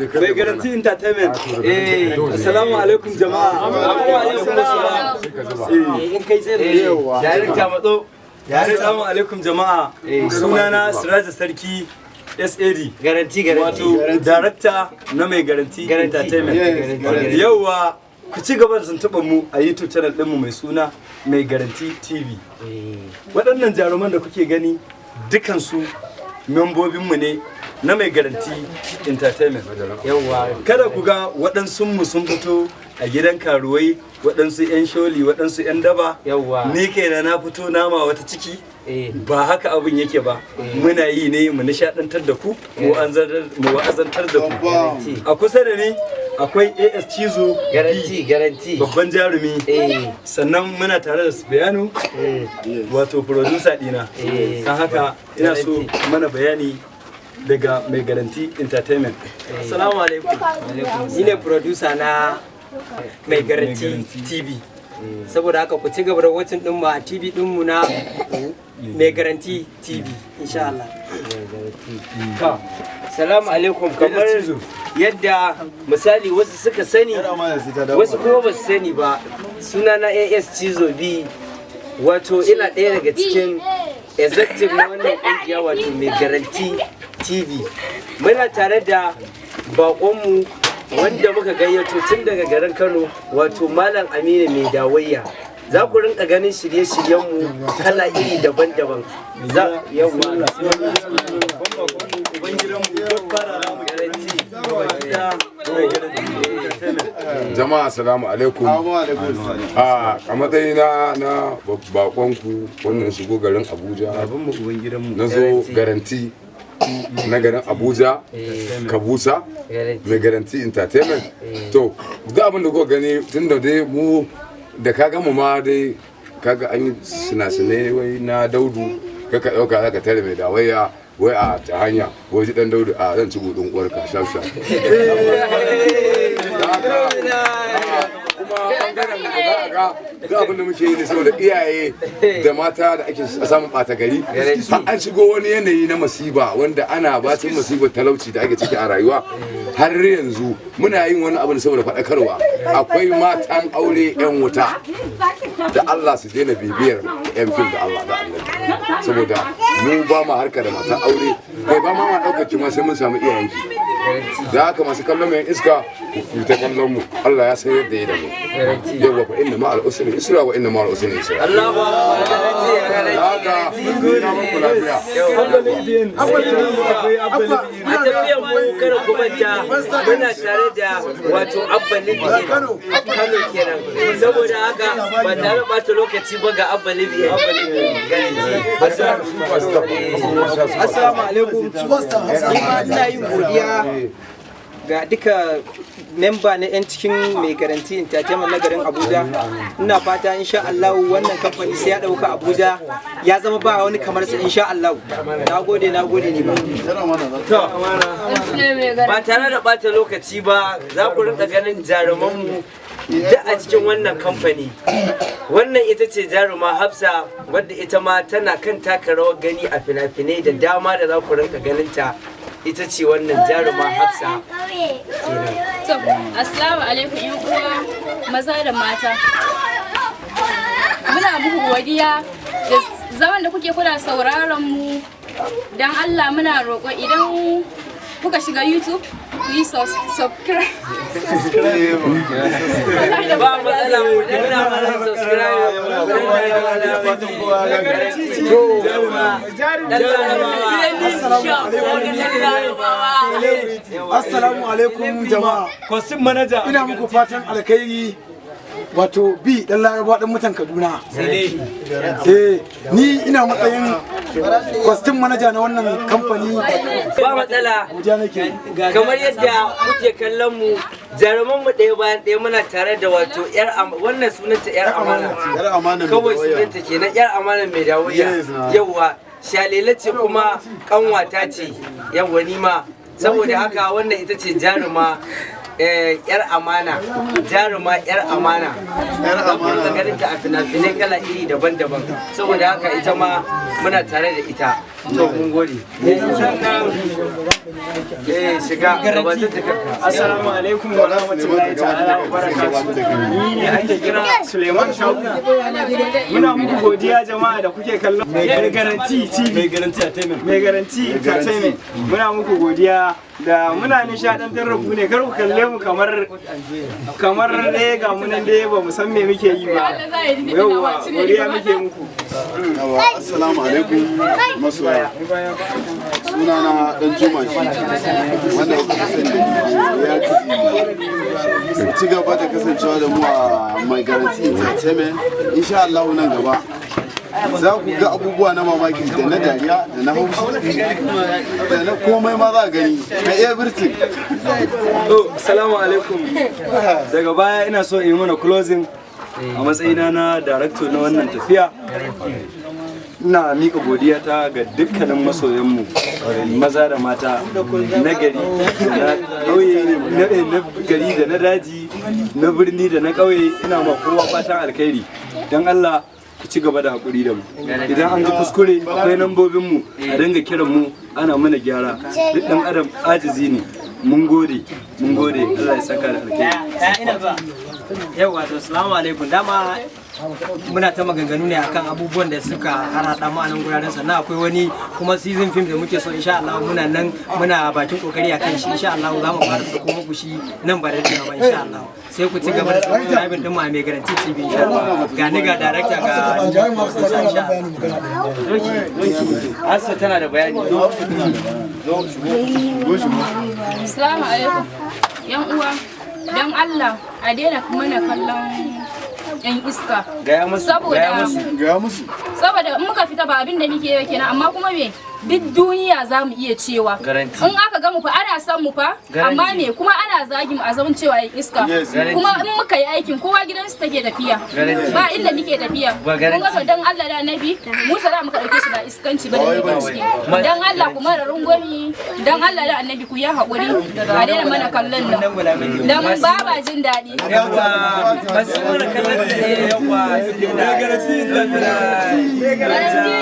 Mai Garanti Entertainment. Assalamu alaikum, jama'a. In kai sai Director, matso. Assalamu alaikum, jama'a. Sunana Siraja Sarki SAD. Garanti, Garanti. Wato director na Mai Garanti Garanti. Entertainment. Garanti. Yauwa, ku ci gaba da tuntuɓar mu a YouTube channel ɗinmu mai suna Mai Garanti TV. Waɗannan jaruman da kuke gani, dukansu membobinmu ne na Mai Garanti Entertainment. Kada ku ga waɗansu mu sun fito a gidan karuwai, waɗansu 'yan sholi, waɗansu 'yan daba. Ni kaina na fito nama wata ciki. Ba haka abin yake ba. Muna yi ne mu nishaɗantar da ku, mu wa'azantar da ku. A kusa da ni akwai AS Cizo. Garanti, Garanti. Babban jarumi. Sannan muna tare da Sufiyanu, wato producer dina. Don haka ina so mana bayani daga Mai Garanti Entertainment. Assalamu alaikum. Ni ne producer na Mai Garanti TV. Saboda haka ku ci gaba da watching ɗinmu a TV ɗinmu na Mai Garanti TV, insha Allah. Salamu alaikum. Kamar yadda misali wasu suka sani, wasu kuma ba su sani ba, suna na AS Cizo B, wato ina ɗaya daga cikin executive na wannan kungiya, wato Mai Garanti TV. Muna tare da baƙonmu wanda muka gayyato tun daga garin Kano, wato Malam Aminu Mai Dawayya. Za ku rinka ganin shirye-shiryenmu kala iri daban-daban. Za yawa. Ubangidanmu, godfather namu, Garanti, Mai Garanti Entertainment. Jama'a, assalamu alaikum. A matsayina na bakonku wannan shigo garin Abuja, Babanmu, ubangidanmu. Na zo Garanti na garin Abuja, Kabusa, Mai Garanti Entertainment. To, duk abin da kuka gani, tun da dai mu da ka gama ma dai kaga an yi sinasinai wai na daudu, kaka ɗauka za ka tare Mai Dawayya wai a ta hanya wai ji dan daudu a zan ci gudun uwarka shaf shaf. Kuma bangaren da za a ga duk abin da muke yi ne saboda iyaye da mata da ake samun ɓata gari, har an shigo wani yanayi na masiba wanda ana bacin masibar talauci da ake ciki a rayuwa. Har yanzu muna yin wani abu ne saboda faɗakarwa. Akwai matan aure 'yan wuta, da Allah su daina bibiyar 'yan fim, da Allah da Allah, saboda mu ba ma harka da matan aure, kai ba ma ma ɗaukar ki ma sai mun samu iyayenki. Da haka masu kallon mu, yan iska, ku ta kallon mu, Allah ya san yadda ya da mu. Yawwa, fa inna ma al usri yusra wa inna ma al usri yusra. Allahu akbar, Garanti. Da haka ina muku lafiya. A tafiyar mu, kada ku manta muna tare da wato Abba Libya Kano kenan. Saboda haka ba tare da ɓata lokaci ba, ga Abba Libya, Garanti. Assalamu alaikum. Ina yin godiya ga duka memba na 'yan cikin Mai Garanti Entertainment na garin Abuja. Ina fata insha Allah wannan kamfani sai ya ɗauka Abuja ya zama ba wani kamar sa, insha Allah. Na gode, na gode ni ba. Ba tare da ɓata lokaci ba, za ku rinka ganin jarumanmu duk a cikin wannan kamfani. Wannan ita ce jaruma Hafsa, wadda ita ma tana kan taka rawar gani a fina-finai da dama da za ku rinka ganin ta. Ita ce wannan jaruma Hafsa kenan. To, assalamu alaikum, yan uwa maza da mata. Muna muku godiya da zaman da kuke kuna sauraron mu. Dan Allah muna roƙo, idan kuka shiga YouTube ku yi subscribe. Ba matsala, mu danna mana subscribe. To, dan Larabawa. Assalamu alaikum, jama'a. Costume manager. Ina muku fatan alkhairi, wato bi dan Laraba dan mutan Kaduna. Eh, ni ina matsayin costume manager na wannan kamfani. Ba matsala. Godiya nake. Kamar yadda kuke kallon mu, jaruman mu ɗaya bayan ɗaya, muna tare da wato yar wannan sunanta Yar Amana. Kawai sunanta kenan, Yar Amana Mai Dawayya. Yawwa, shalele ce kuma kanwata ce, yawwa, ni ma. Saboda haka wannan ita ce jaruma Yar Amana, jaruma Yar Amana. Yar Amana, ganin ta a fina-finai kala iri daban-daban. Saboda haka ita ma muna tare da ita. To, mun gode. Sannan shiga gabatar da kanka. Assalamu alaikum wa rahmatullahi ta'ala wa barakatuh. Ni ne ake kira Suleiman Shaku. Muna muku godiya jama'a da kuke kallon Mai Garanti TV. Mai Garanti Entertainment. Mai Garanti Entertainment. Muna muku godiya da muna nishadantar da ku ne, kar ku kalle mu kamar ɗaya ga mu nan dai ba mu san me muke yi ba. Yauwa, godiya muke muku. Yawa, assalamu alaikum masoya. Sunana Dan Juma shi wanda kuka sani ya ci gaba da kasancewa da mu a Mai Garanti Entertainment. Insha Allah nan gaba za ku ga abubuwa na mamaki da na dariya da na haushi da na komai ma za a gani ka everything. Oh, assalamu alaikum. Daga baya ina so in yi mana closing a matsayina na director na wannan tafiya. Ina miƙa godiya ta ga dukkanin masoyanmu maza da mata, na gari da na ƙauye, na gari da na daji, na birni da na ƙauye. Ina ma kowa fatan alkhairi. Don Allah ku ci gaba da haƙuri da mu. Idan an ga kuskure, akwai nambobinmu, a dinga kiran mu ana mana gyara. Duk ɗan adam ajizi ne. Mun gode, mun gode. Allah ya saka da alkhairi. Ina zuwa. Yau wato, assalamu alaikum. Dama muna ta maganganu ne akan abubuwan da suka harhaɗa mu a nan guraren. Sannan akwai wani kuma season film da muke so, insha Allah muna nan muna bakin kokari akan shi. Insha Allah za mu fara sako muku shi nan ba da daɗewa ba insha Allah. Sai ku ci gaba da subscribing din mu a Mai Garanti TV insha Allah. Ga ni, ga director, ga insha Allah. Hassa tana da bayani. Zo, zo, shigo. Assalamu alaikum. Yan uwa, don Allah a daina mana kallon yan iska. Gaya musu, Saboda gaya musu. Gaya musu. Saboda in muka fita ba abin da muke yi kenan, amma kuma me, duk duniya za mu iya cewa. Garanti. In aka ga mu fa ana son mu fa, Garanti. amma me, kuma ana zagi mu a zaman cewa yan iska. Yes. Garanti. Kuma in muka yi aikin, kowa gidansu take tafiya. Garanti. Ba inda muke tafiya. Ba garanti. Kun ga, to dan Allah da Annabi, mu sara muka dauke shi ba iskanci ba da Ba wai muke bane. ciki. Dan Allah ku mara rungwami, dan Allah da Annabi ku ya haƙuri. A daina mana kallon nan. Dan ba ba jin daɗi. Yawa, masu mana kallon da yawa su daina. Mai Garanti Entertainment. Garanti.